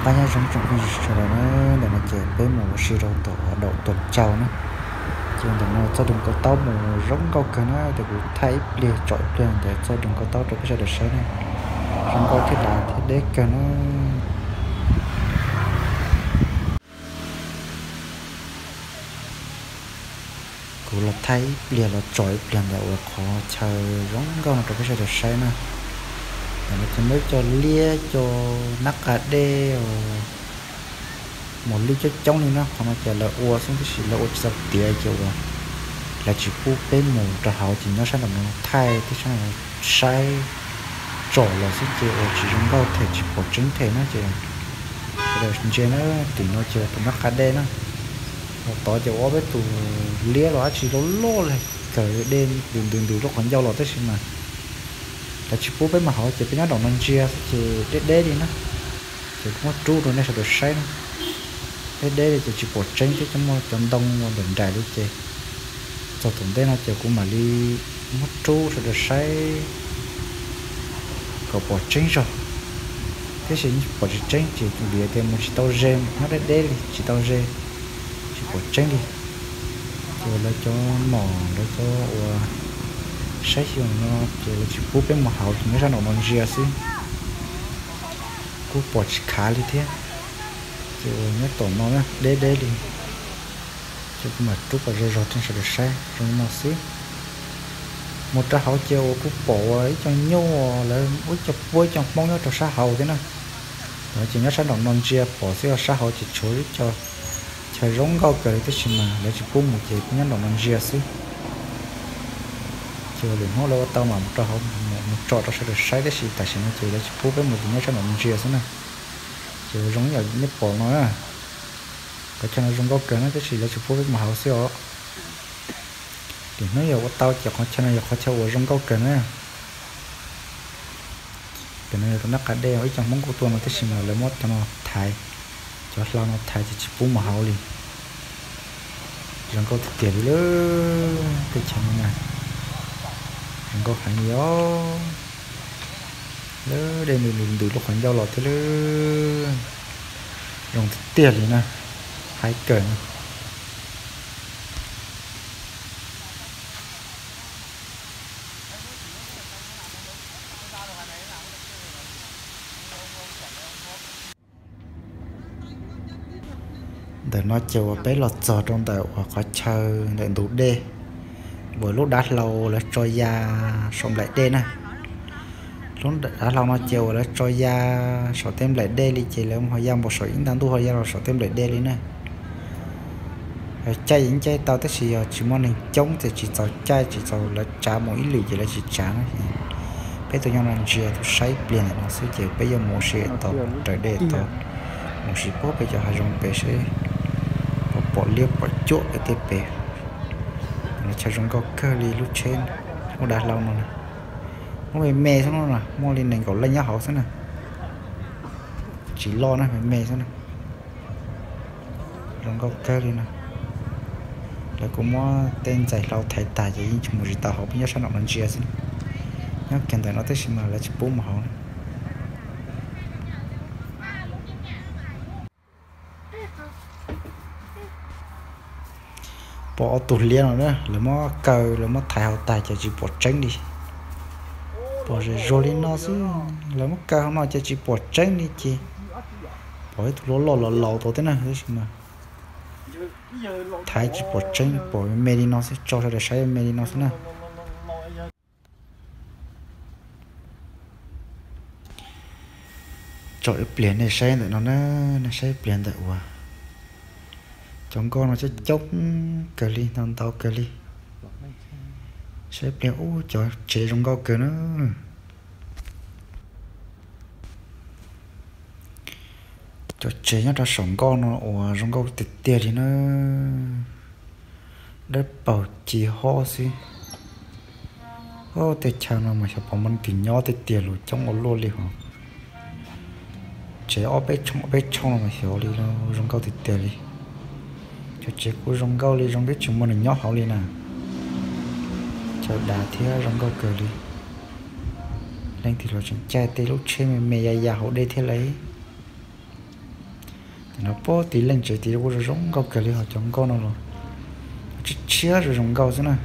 Pab nyob zoo tsoom phooj ywg sawv daws na, ntawm no ces peb mus ua si rau tom Daum Tuam Caus na. Ces ntawm no txoj dwg nkaus taub mus zoo nkauj kawg na, ces kuv thaij ib pliag tsom ib pliag ntawm txoj dwg nkaus taub rau peb sawv daws saib na. Zoo nkauj thiab dav thiab deb kawg na. Kuv los thaij ib pliag los tsom ib pliag ntawm uas qhov chaw zoo nkauj no rau peb sawv daws saib na. Ntawm no ces muaj ib co liab, co nab qa dej, mos lwj coob coob li na. Qhov no ces lawv ua xwb tab sis lawv ua tsis txaus tiav ces uas lawv tsis pub peb mus rau hauv ces nyob sab nraum no thaij thiab sab no saib tsom los xwb ces uas tsis zoo nkauj them tsis pom tseeb them na ces sawv daws ntsia na. Tim no ces tus nab qa dej na, tod ces ua ob peb tus liab los dab tsi loj loj li, kawg dej ntws ntws ntws lub qhov ncauj los tab sis mas lawv tsis pub peb mus hauv ces peb nyob nraum no ntsia xwb ces deb deb li na. Ces kuv muab rub rau nej sawv daws saib na. Deb deb li ces tsis pom tseeb thiab cov muaj cov ntoo ua nraim nraim li ces txog tom ntej no ces kuv mam li muab rub sawv daws saib kom pom tseeb zog. Tiam sis pom tsis tseeb ces vim tias mus tsis tau ze, nyob deb deb li tsis tau ze, tsis pom tseeb li. Ces lawv cov nom lawv cov uas saib xyuas no ces lawv tsis pub peb mus hauv ces nyob sab nraum no ntsia xwb. Kuj pom tsis khav li thiab. Ces uas nyob tom no deb deb li. Ces kuv mam rub kom zog zog rau sawv daws saib zoo no xwb. Mus rau hauv ces uas kuj pom ua ib co nyuj lawv ua ib co puab ib co hmoob nyob rau sab hauv thiab na. Ces nyob sab nraum no ntsia pom xwb, sab hauv ces tshuav ib co chaw zoo nkauj kawg li tab sis mas lawv tsis pub mus ces peb nyob nraum no ntsia xwb. Ces lwm hnub lawv ua tau mam mus rau hauv mus tsom rau sawv daws saib tab sis tam sim no ces lawv tsis pub peb mus ces nyob sab nraum no ntsia xwb na. Ces zoo ib yam nej pom no na, qhov chaw no zoo nkauj kawg na tab sis lawv tsis pub peb mus hauv xwb os. Lwm hnub yog ua tau ces qhov chaw no yog qhov chaw uas zoo nkauj kawg na. Cov no yog tus nab qa dej ib co hmoob kuj tuaj no tab sis mas lawv muab cov no thaiv, cov hlau no thaiv ces tsis pub mus hauv li. Zoo nkauj tiag tiag li lawm tej chaw no na. Zoo nkauj heev li os. Lawv dej ntws ntws ntws lub qhov ncauj los thiab lawm. Zoo tiag tiag li na. Haib kawg na. Ntawm no ces uas peb los txog rau ntawm uas qhov chaw ntawm ntug dej, uas lub dav hlau lawv tso ya saum nplaim dej na. Lub dav hlau no ces uas lawv tso ya saum tej nplaim dej li ces lawv ho ya npaum saum ib nta ntuj ho ya los saum tej nplaim dej li na. Caij yeej caij tau tab sis yog tsis muaj neeg coob ces tsis txaus caij, tsis txaus lawv tsav mus ib lwm ces lawv tsis tsav na. Peb tuaj nyob no ntsia tuaj saib pliag ntawm no xwb ces peb yuav mus ua si tom raws dej tod, mus ua si puag pem cov hav zoov pem seb puas pom liab pom cuam pem tej pem. Chaw zoo nkauj kawg li lub tsheb, lub dav hlau no na. Muaj me me xwb no na, muaj li nees nkaum leej nyob hauv xwb na. Tsis loj na, me me xwb na. Zoo nkauj kawg li na. Lawv kuj muab tej ntxais hlau thaiv tag ces yeej tsis mus tsis tau hauv, peb nyob sab nraum no ntsia xwb. Nyob kiag ntawm no tab sis mas lawv tsis pub mus hauv na. Pom ob tug liab no na, lawv muab kaw lawv muab thaiv hauv tag ces tsis pom tseeb li. Pom zem zuag li no xwb, lawv muab kaw hauv no ces tsis pom tseeb li ces pom ib tug loj loj laus laus tod thiab na, tab sis mas thaiv tsis pom tseeb, pom me li no xwb, tso sawv daws saib me li no xwb na. Tsom ib pliag nej saib ntawm no na, nej saib ib pliag ntawm uas cov nkoj no coob coob kawg li, ntau ntau kawg li. Saib ib pliag ub cov tsev zoo nkauj kawg na. Cov tsev nyob rau saum nkoj no uas zoo nkauj tiag tiag li na. Dawb paug ci hob xwb. Tej chaw no mas xyov puas muaj neeg twg nyob tiag tiag, luag coob ua luaj li hos. Tsev ob peb tshooj ob peb tshooj no mas xyov li, zoo nkauj tiag tiag li. Cov tsev kuj zoo nkauj li, zoo peb tsis muaj neeg nyob hauv li na. Chaw dav thiab zoo nkauj kawg li. Leej twg los tseem caij tej lub tsheb me me ya ya hauv dej thiab lauj. Puag tim leej tsev tid kuj zoo zoo nkauj kawg li, ho cov nkauj no los tshiab tshiab zoo zoo nkauj xwb na.